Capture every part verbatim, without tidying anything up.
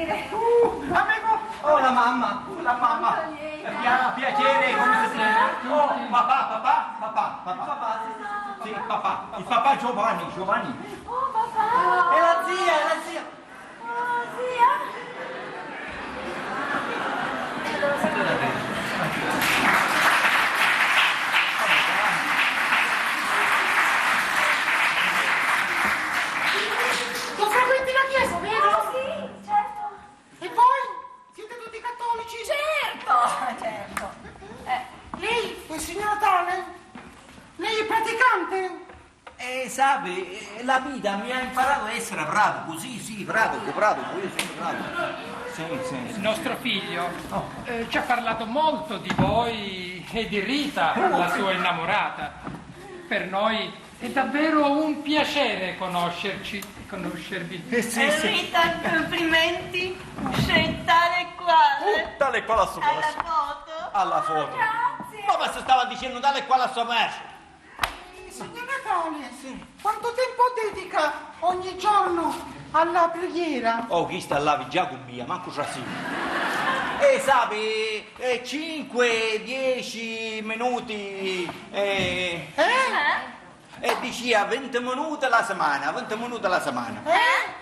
Uh, amico! Oh, la mamma! Oh, la mamma! Pia-, piacere, come si chiama? Oh, papà, papà, papà, papà. Papà, sì, sì, sì. Sì, papà. Il papà Giovanni, Giovanni. Oh, papà! È la zia, è la zia! Oh, zia! Tu frequenti la chiesa, vero? Ah, sì, certo. E voi? Siete tutti cattolici? Certo, certo. Eh, lei? Eh, signora tale? Lei è praticante? Eh, sapi, eh, la vita mi ha imparato a essere pratico, sì, sì, pratico, pratico, io sono pratico. Sì, sì, sì. Il nostro figlio, eh, ci ha parlato molto di voi e di Rita, la sua innamorata. Per noi è davvero un piacere conoscerci, conoscervi. Eh, sì, sì. Rita, complimenti, c'è tale e quale. Uh, tale e quale a sua alla foto. Alla foto. Oh, grazie. Ma basta, stava dicendo tale e quale a sua madre. Signor Natale, sì, quanto tempo dedica ogni giorno alla preghiera? Oh, chi sta là, già con mia, manco trasino. Eh, sapi, eh, cinque, dieci minuti, eh. Eh? E dicia venti minuti alla settimana, venti minuti alla settimana. Eh?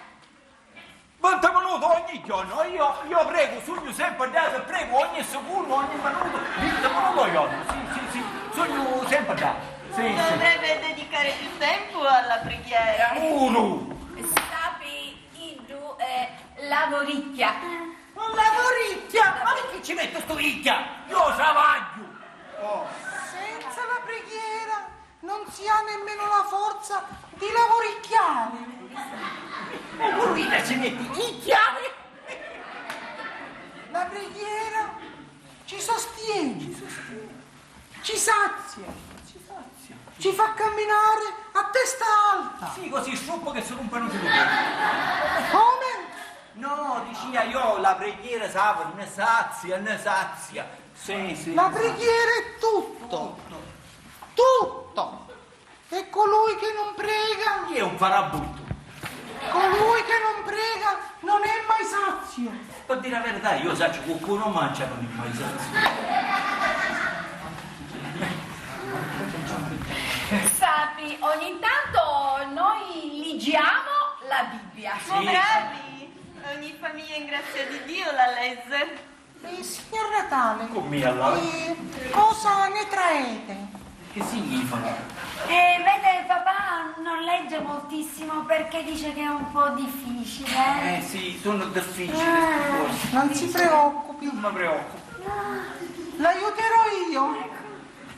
Vinti minuti ogni giorno, io, io prego, sugnu sempre dda, prego ogni secondo, ogni minuto, vinti minuti al giorno, sì, sì, sì, sugnu sempre dda, sì, sì. Dovrebbe dedicare più tempo alla preghiera. Unu! Sapi, iddu, eh, lavoricchia. Lavoricchia? Ma perché ci metto sto icchia? Io travaglio! Oh. Senza la preghiera non si ha nemmeno la forza di lavoricchiare. E pure Rita ci mette icchia. La preghiera ci sostiene, ci sazia, ci fa camminare a testa alta. Sì, così struppo che si rompono tutti. Come? No, dicia io, la preghiera, sapi, ne sazia, ne sazia. Sì, sì. La preghiera è tutto. Tutto. Tutto. E colui che non prega? Chi è un farabutto? Colui che non prega non è mai sazio. Per dire la verità, io saccio che qualcuno mangia non è mai sazio. Sapi, ogni tanto noi leggiamo la Bibbia. Sì. Bravi! Ogni famiglia in grazia di Dio la legge. Eh, signor Natale, con mia là, eh, cosa ne traete? Che significa? Eh, vede, papà non legge moltissimo perché dice che è un po' difficile. Eh sì, sono difficili sti corsi. Non si preoccupi. Non mi preoccupo. L'aiuterò io.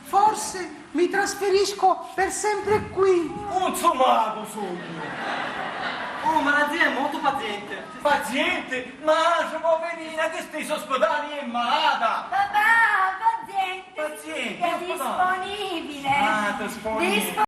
Forse mi trasferisco per sempre qui. Consumato sogno! Oh, ma la zia è molto paziente. Paziente? Ma poverina, che sta in ospedale, è malata! Papà, paziente! Paziente, è ospedale. Disponibile. Ah, disponibile. Dispo-